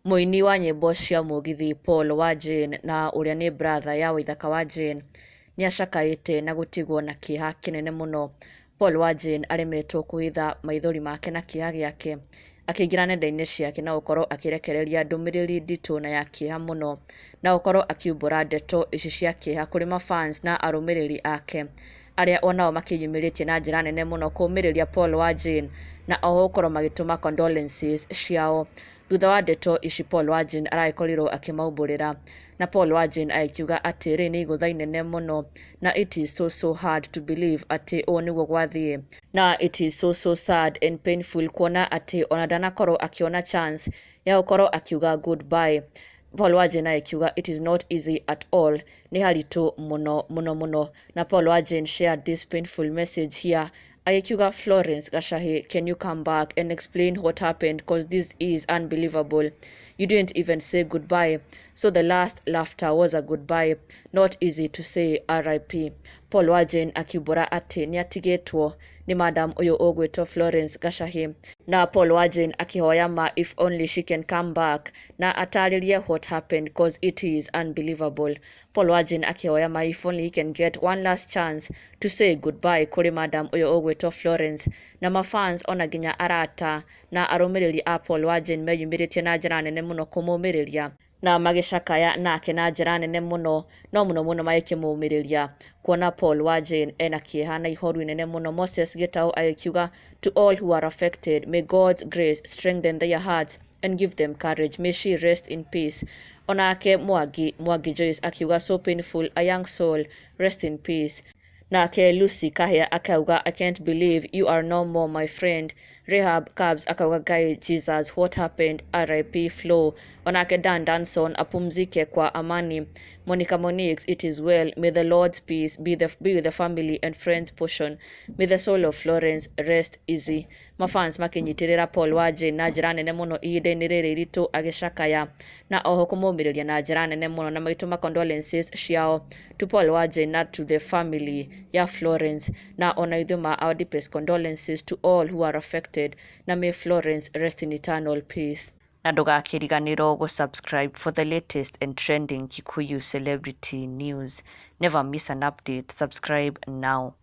Mũini wa nyĩmbo cia mũgithi Paul wa Jane na ũrĩa nĩ brother ya Waithaka wa Jane nĩacakaĩte na gũtigwo na kĩeha kĩnene mũno. Paul wa Jane aremetwo kũhitha maithori make na kĩeha gĩake akĩingĩra nenda-inĩ ciake na gũkorwo akĩrekereria ndũmĩrĩri nditũ na ya kĩeha mũno na gũkorwo akiumbũra ndeto ici cia kĩeha kũrĩ mafans na arũmĩrĩri ake arĩa onao makĩyumĩrĩtie na njĩra nene mũno kũmĩrĩria Paul wa Jane na oho gũkorwo magĩtũma condolences ciao. Thutha wa ndeto ici Paul wa Jane aragĩkorirwo akĩmaumbũrĩra na Paul wa Jane agĩkiuga atĩ rĩrĩ nĩ igũtha inene mũno na it is so so hard to believe atĩ ũũ nĩguo gwathiĩ, na it is so so sad and painful kuona atĩ ona ndanakorwo akĩona chance ya gũkorwo akiuga goodbye. Paul wa Jane agĩkiuga it is not easy at all, nĩ haritũ mũno mũno mũno. Na Paul wa Jane shared this painful message here agĩkiuga, "Florence Gachahi, can you come back and explain what happened? 'Cause this is unbelievable. You didn't even say goodbye, so the last laughter was a goodbye. Not easy to say RIP." Paul wa Jane akiumbũra atĩ nĩ atigĩtwo nĩ madam ũyũ ũgwĩtwo Florence Gachahi, na Paul wa Jane akĩhoya ma if only she can come back na atarĩrie what happened, 'cause it is unbelievable. Paul wa Jane akĩhoya ma if only he can get one last chance to say goodbye kũrĩ madam ũyũ ũgwĩtwo Florence. Na mafans ona nginya arata na arũmĩrĩri a Paul wa Jane meyumĩrĩtie na njĩra nene mũno kũmũmĩrĩria na magĩcakaya nake na njĩra nene mũno, no mũno mũno magĩkĩmũmĩrĩria kuona Paul wa Jane ena kĩeha na ihoru inene mũno. Moses Gitau agĩkiuga, "To all who are affected, may God's grace strengthen their hearts and give them courage. May she rest in peace." Onake Mwangi Joyce akiuga, "So painful, a young soul, rest in peace." Nake Lucy Kahia akauga, "I can't believe you are no more, my friend." Rehab Cabs akauga, "Guy, Jesus, what happened? RIP Flo." Onake Dan Danson, "Apumzike kwa amani." Monica Monique, "It is well. May the Lord's peace be with the family and friends portion. May the soul of Florence rest easy." Mafans makĩnyitĩrĩra Paul wa Jane na njĩra nene mũno ihinda-inĩ rĩrĩ iritũ agĩcakaya na oho kũmũmĩrĩria na njĩra nene mũno na magĩtũma condolences ciao to Paul wa Jane na to the family ya Florence. Na ona ithuĩ ma our deepest condolences to all who are affected, na may Florence rest in eternal peace. Na ndũgakĩriganĩrwo gũ-subscribe for the latest and trending Kikuyu celebrity news. Never miss an update. Subscribe now.